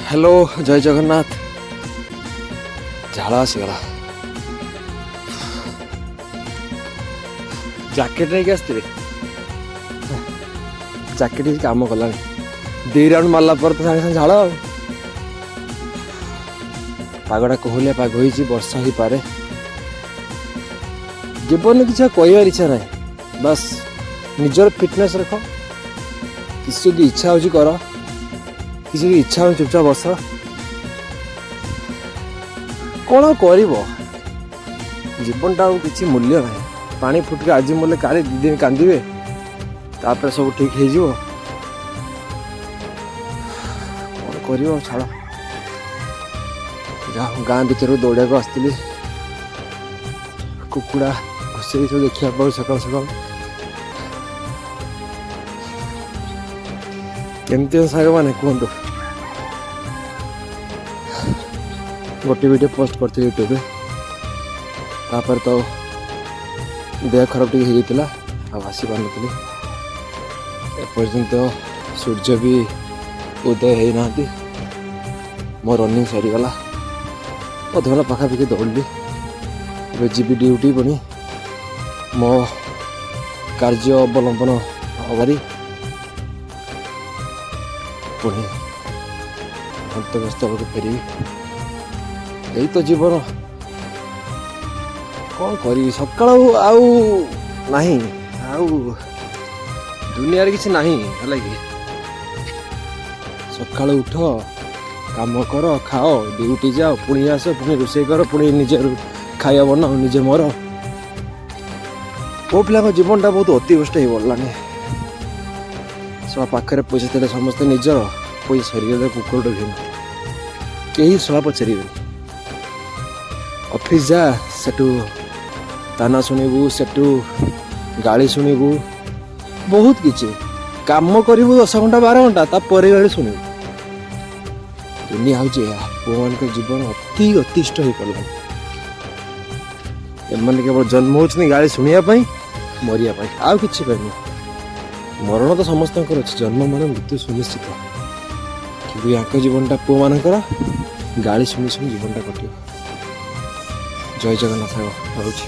Hello, ଜୟ ଜଗନ୍ନାଥ। ଝାଳ ଆସିଗଲା। Jacket ନେଇକି ଆସିଥିଲି, ଜ୍ୟାକେଟ୍ କିଛି କାମ କଲାନି। 2 ରାଉଣ୍ଡ ମାରିଲା ପରେ ତ ସାଙ୍ଗେ ସାଙ୍ଗେ ଝାଳ। ଆଉ ପାଗଟା କୋହଲିଆ ପାଗ ହେଇଛି, ବର୍ଷା ହେଇପାରେ। ଜୀବନରେ କିଛି ଆଉ କହିବାର ଇଚ୍ଛା ନାହିଁ। ବାସ୍, ନିଜର ଫିଟନେସ୍ ରଖ। କିଛି ଯଦି ଇଚ୍ଛା ହେଉଛି କର, କିଛି ଯଦି ଇଚ୍ଛା ହେଉଛି ଚୁପଚାପ ବସ। କ'ଣ କରିବ? ଜୀବନଟା ଆଉ କିଛି ମୂଲ୍ୟ ନାହିଁ। ପାଣି ଫୁଟକା, ଆଜି ମଲେ କାଲି 2 ଦିନ କାନ୍ଦିବେ, ତାପରେ ସବୁ ଠିକ୍ ହେଇଯିବ। କ'ଣ କରିବ, ଛାଡ଼। ଯାହା ହଉ, ଗାଁ ଭିତରକୁ ଦୌଡ଼ିବାକୁ ଆସିଥିଲି। କୁକୁଡ଼ା ଘୁଷୁରି ସବୁ ଦେଖିବାକୁ ପାଉ ସକାଳୁ ସକାଳୁ। କେମିତି ସାଙ୍ଗମାନେ କୁହନ୍ତୁ? ଗୋଟେ ଭିଡ଼ିଓ ପୋଷ୍ଟ କରିଥିଲି ୟୁଟ୍ୟୁବରେ। ତାପରେ ତ ଦେହ ଖରାପ ଟିକେ ହେଇଯାଇଥିଲା, ଆଉ ଆସିପାରିନଥିଲି। ଏପର୍ଯ୍ୟନ୍ତ ସୂର୍ଯ୍ୟ ବି ଉଦୟ ହେଇନାହାନ୍ତି। ମୋ ରନିଂ ସରିଗଲା। ଅଧଘଣ୍ଟା ପାଖାପାଖି ଦୌଡ଼ିଲି। ଏବେ ଯିବି ଡ୍ୟୁଟି, ପୁଣି ମୋ କାର୍ଯ୍ୟ ଅବଲମ୍ବନ କରି ପୁଣି ଗନ୍ତବ୍ୟସ୍ଥଳକୁ ଫେରିବି। ଏଇ ତ ଜୀବନ, କ'ଣ କରିବି? ସକାଳୁ ଆଉ ନାହିଁ, ଆଉ ଦୁନିଆରେ କିଛି ନାହିଁ। ହେଲା କି? ସକାଳୁ ଉଠ, କାମ କର, ଖାଅ, ଡ୍ୟୁଟି ଯାଅ, ପୁଣି ଆସ, ପୁଣି ରୋଷେଇ କର, ପୁଣି ନିଜେ ଖାଇବା ବନାଅ, ନିଜେ ମର। ପୁଅ ପିଲାଙ୍କ ଜୀବନଟା ବହୁତ ଅତିବଷ୍ଟ ହେଇ ପଡ଼ିଲାଣି। ଶଳା, ପାଖରେ ପଇସା ଥିଲେ ସମସ୍ତେ ନିଜର, ପଇସା ସରିଗଲେ କୁକୁରଟେ ଘେନ, କେହି ଶଳା ପଚାରିବେନି। ଅଫିସ୍ ଯା, ସେଠୁ ତାନା ଶୁଣିବୁ, ସେଠୁ ଗାଳି ଶୁଣିବୁ, ବହୁତ କିଛି। କାମ କରିବୁ 10 ଘଣ୍ଟା, 12 ଘଣ୍ଟା, ତାପରେ ଗାଳି ଶୁଣିବୁ। ଦୁନିଆ ହେଉଛି ଏହା। ପୁଅମାନଙ୍କ ଜୀବନ ଅତି ଅତିଷ୍ଠ ହେଇପଡ଼ିଲାଣି। ଏମାନେ କେବଳ ଜନ୍ମ ହେଉଛନ୍ତି ଗାଳି ଶୁଣିବା ପାଇଁ, ମରିବା ପାଇଁ, ଆଉ କିଛି ପାଇଁ ନୁହଁ। ମରଣ ତ ସମସ୍ତଙ୍କର ଅଛି, ଜନ୍ମ ମାନେ ମୃତ୍ୟୁ ସୁନିଶ୍ଚିତ। କିନ୍ତୁ ୟାଙ୍କ ଜୀବନଟା, ପୁଅମାନଙ୍କର, ଗାଳି ଶୁଣି ଶୁଣି ଜୀବନଟା କଟିବ। ଜୟ ଜଗନ୍ନାଥ। ରହୁଛି।